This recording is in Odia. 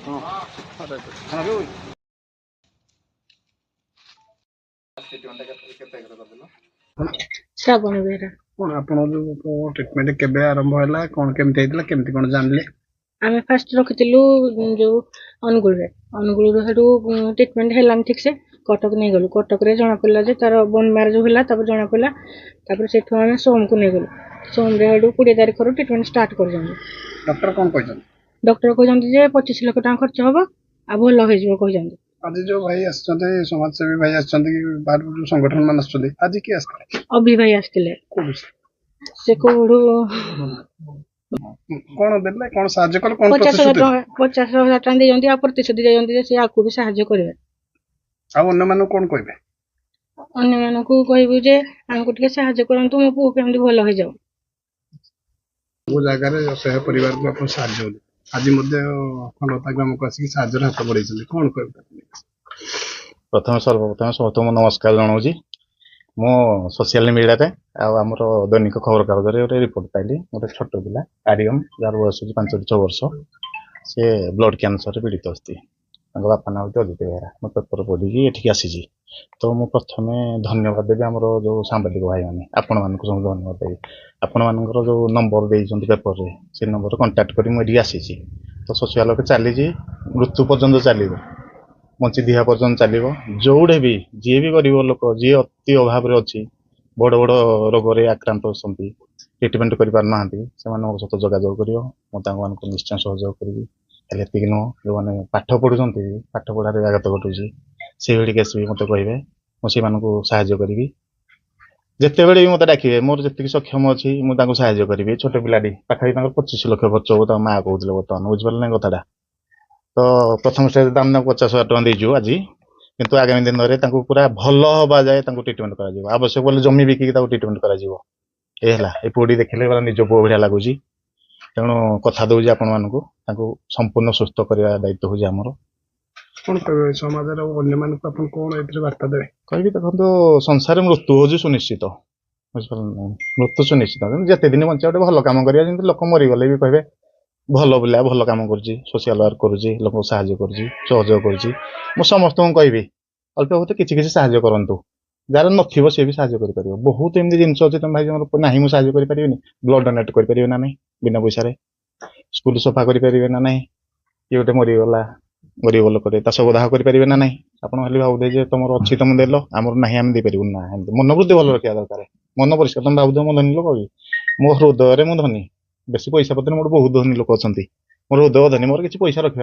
ହଁ। ଶ୍ରାବଣୀ ବେହେରା। କଣ ଆପଣ ଯୋଉ ଟ୍ରିଟମେଣ୍ଟ କେବେ ଆରମ୍ଭ ହେଲା, କଣ କେମିତି ହେଇଥିଲା, କେମିତି କଣ ଜାଣିଲେ? ଆମେ ଫାଷ୍ଟ ରଖିଥିଲୁ ଯୋଉ ଅନୁଗୁଳରେ। ଅନୁଗୁଳରୁ ସେଠୁ ଟ୍ରିଟମେଣ୍ଟ ହେଲାନି ଠିକ ସେ, କଟକ ନେଇଗଲୁ। କଟକରେ ଜଣାପଡ଼ିଲା ଯେ ତାର ବୋନ୍ ମ୍ୟାରୋ ଯୋଉ ହେଲା, ତାପରେ ଜଣାପଡ଼ିଲା। ତାପରେ ସେଠୁ ଆମେ ସୋମକୁ ନେଇଗଲୁ। ସୋମରେ ସେଠୁ 20 ତାରିଖରୁ ଟ୍ରିଟମେଣ୍ଟ ଷ୍ଟାର୍ଟ କରିଛନ୍ତି। ଡକ୍ଟର କଣ କହିଛନ୍ତି? ଡକ୍ଟର କହିଛନ୍ତି ଯେ 25 ଲକ୍ଷ ଟଙ୍କା ଖର୍ଚ୍ଚ ହବ ଆଉ ଭଲ ହେଇଯିବ କହିଛନ୍ତି। ଆଜି ଯୋଉ ଭାଇ ଆସିଛନ୍ତି, ସମାଜସେବୀ ଭାଇ ଆସିଛନ୍ତି କି ବାହାରୁ ଯୋଉ ସଂଗଠନ ମାନେ ଆସିଛନ୍ତି, ଆଜି କିଏ ଆସିଥିଲେ? ଅଭି ଭାଇ ଆସିଥିଲେ। କୋଉଠୁ? ସେ କୋଉଠୁ। କଣ ଦେଲେ, କଣ ସାହାଯ୍ୟ କଲେ, କଣ 50 ହଜାର ପ୍ରତିଶ୍ରୁତି? ଟଙ୍କା, 50,000 ଟଙ୍କା ଦେଇଛନ୍ତି ଆଉ ପ୍ରତିଶ୍ରୁତି ଦେଇଛନ୍ତି ଯେ ସେ ଆଗକୁ ବି ସାହାଯ୍ୟ କରିବେ। ଆଉ ଅନ୍ୟମାନଙ୍କୁ କଣ କହିବେ? ଅନ୍ୟମାନଙ୍କୁ କହିବୁ ଯେ ଆମକୁ ଟିକେ ସାହାଯ୍ୟ କରନ୍ତୁ, ମୋ ପୁଅ କେମିତି ଭଲ ହେଇଯାଉ। ସବୁ ଜାଗାରେ ଅସହାୟ ପରିବାରକୁ ଆପଣ ସାହାଯ୍ୟ ହଉଛି। ଆଜି ମଧ୍ୟ ଖଣ୍ଡପଡ଼ା ଗ୍ରାମକୁ ଆସିକି ସାହାଯ୍ୟର ହାତ ବଢେଇଛନ୍ତି, କଣ କହିବେ? ପ୍ରଥମେ ସର୍ବପ୍ରଥମେ ସମସ୍ତଙ୍କୁ ନମସ୍କାର ଜଣାଉଛି। ମୁଁ ସୋସିଆଲ ମିଡ଼ିଆରେ ଆଉ ଆମର ଦୈନିକ ଖବରକାଗଜରେ ଗୋଟେ ରିପୋର୍ଟ ପାଇଲି। ଗୋଟେ ଛୋଟ ପିଲା ଆରିୟମ, ଯାହାର ବୟସ ହେଉଛି 5ରୁ 6 ବର୍ଷ, ସେ ବ୍ଲଡ୍ କ୍ୟାନ୍ସରରେ ପୀଡ଼ିତ ଅଛି। ତାଙ୍କ ବାପା ନାଁ ହେଉଛି ଅଜିତ ବେହେରା। ମୁଁ ପେପର ପଢ଼ିକି ଏଠିକି ଆସିଛି। ତ ମୁଁ ପ୍ରଥମେ ଧନ୍ୟବାଦ ଦେବି ଆମର ଯେଉଁ ସାମ୍ବାଦିକ ଭାଇମାନେ, ଆପଣମାନଙ୍କୁ ସବୁ ଧନ୍ୟବାଦ ଦେବି। ଆପଣମାନଙ୍କର ଯେଉଁ ନମ୍ବର ଦେଇଛନ୍ତି ପେପରରେ, ସେ ନମ୍ବରରେ କଣ୍ଟାକ୍ଟ କରି ମୁଁ ଏଠିକି ଆସିଛି। ତ ସୋସିଆଲ ୱାର୍କ ଚାଲିଛି, ମୃତ୍ୟୁ ପର୍ଯ୍ୟନ୍ତ ଚାଲିବ, ବଞ୍ଚିଥିବା ପର୍ଯ୍ୟନ୍ତ ଚାଲିବ। ଯୋଉଠି ବି ଯିଏ ବି ଗରିବ ଲୋକ, ଯିଏ ଅତି ଅଭାବରେ ଅଛି, ବଡ଼ ବଡ଼ ରୋଗରେ ଆକ୍ରାନ୍ତ ଅଛନ୍ତି, ଟ୍ରିଟମେଣ୍ଟ କରିପାରୁନାହାନ୍ତି, ସେମାନଙ୍କ ସହିତ ଯୋଗାଯୋଗ କରିବ। ମୁଁ ତାଙ୍କମାନଙ୍କୁ ନିଶ୍ଚୟ ସହଯୋଗ କରିବି। ଖାଲି ଏତିକି ନୁହଁ, ଯେଉଁମାନେ ପାଠ ପଢ଼ୁଛନ୍ତି, ପାଠ ପଢ଼ାରେ ବ୍ୟାଘାତ ଘଟୁଛି, ସେଇଭଳି କେସ୍ ବି ମୋତେ କହିବେ, ମୁଁ ସେମାନଙ୍କୁ ସାହାଯ୍ୟ କରିବି। ଯେତେବେଳେ ବି ମୋତେ ଡାକିବେ, ମୋର ଯେତିକି ସକ୍ଷମ ଅଛି ମୁଁ ତାଙ୍କୁ ସାହାଯ୍ୟ କରିବି। ଛୋଟ ପିଲାଟି, ପାଖାପାଖି ତାଙ୍କର 25 ଲକ୍ଷ ଖର୍ଚ୍ଚ ହେବ ତାଙ୍କ ମାଆ କହୁଥିଲେ ବର୍ତ୍ତମାନ, ବୁଝିପାରିଲେ ନା କଥାଟା? ତ ପ୍ରଥମ ଷ୍ଟେଜ୍ ଆମେ ତାଙ୍କୁ 50,000 ଟଙ୍କା ଦେଇଛୁ ଆଜି, କିନ୍ତୁ ଆଗାମୀ ଦିନରେ ତାଙ୍କୁ ପୁରା ଭଲ ହେବା ଯାଏ ତାଙ୍କୁ ଟ୍ରିଟମେଣ୍ଟ କରାଯିବ। ଆବଶ୍ୟକ ପଡ଼ିଲେ ଜମି ବିକିକି ତାକୁ ଟ୍ରିଟମେଣ୍ଟ କରାଯିବ। ଏ ହେଲା, ଏ ପୁଅଟି ଦେଖିଲେ ପୁରା ନିଜ ପୁଅ ଭଳିଆ ଲାଗୁଛି। ତେଣୁ କଥା ଦଉଛି ଆପଣମାନଙ୍କୁ, ତାଙ୍କୁ ସମ୍ପୂର୍ଣ୍ଣ ସୁସ୍ଥ କରିବା ଦାୟିତ୍ୱ ହେଉଛି ଆମର। କଣ କହିବେ ସମାଜର ଅନ୍ୟମାନଙ୍କୁ, ଆପଣ କଣ ଏଥିରେ ବାର୍ତ୍ତା ଦେବେ? କହିବି ଦେଖନ୍ତୁ, ସଂସାରରେ ମୃତ୍ୟୁ ହେଉଛି ସୁନିଶ୍ଚିତ, ବୁଝିପାରିଲେ? ମୃତ୍ୟୁ ସୁନିଶ୍ଚିତ। ତେଣୁ ଯେତେ ଦିନ ବଞ୍ଚିବା ଗୋଟେ ଭଲ କାମ କରିବା, ଯେମିତି ଲୋକ ମରିଗଲେ ବି କହିବେ ଭଲ ପିଲା, ଭଲ କାମ କରୁଛି, ସୋସିଆଲ ୱାର୍କ କରୁଛି, ଲୋକଙ୍କୁ ସାହାଯ୍ୟ କରୁଛି, ସହଯୋଗ କରୁଛି। ମୁଁ ସମସ୍ତଙ୍କୁ କହିବି ଅଳ୍ପ ବହୁତ କିଛି କିଛି ସାହାଯ୍ୟ କରନ୍ତୁ। ଯାହାର ନଥିବ ସିଏ ବି ସାହାଯ୍ୟ କରିପାରିବ। ବହୁତ ଏମିତି ଜିନିଷ ଅଛି, ତମେ ଭାଇ ମୋର ନାହିଁ ମୁଁ ସାହାଯ୍ୟ କରିପାରିବିନି। ବ୍ଲଡ ଡୋନେଟ୍ କରିପାରିବେ ନା ନାହିଁ ବିନା ପଇସାରେ? ସ୍କୁଲ ସଫା କରିପାରିବେ ନା ନାହିଁ? କିଏ ଗୋଟେ ମରିଗଲା ଗରିବ ଲୋକଟେ, ତା ଶବଦାହ କରିପାରିବେ ନା ନାହିଁ? ଆପଣ ଖାଲି ଭାବୁଥିବେ ଯେ ତମର ଅଛି ତମେ ଦେଲ, ଆମର ନାହିଁ ଆମେ ଦେଇପାରିବୁନି। ନା, ଏମିତି ମନୋବୃତ୍ତି ଭଲ ରଖିବା ଦରକାର, ମନ ପରିଷ୍କାର। ତମେ ଭାବୁଥିବ ମୁଁ ଧନୀ ଲୋକ କି? ମୋ ହୃଦୟରେ ମୁଁ ଧନୀ। ବେଶୀ ପଇସା ପତ୍ର, ମୋର ବହୁତ ଧନୀ ଲୋକ ଅଛନ୍ତି, ମୋର ହୃଦୟ ଧନୀ, ମୋର କିଛି ପଇସା ରଖିବା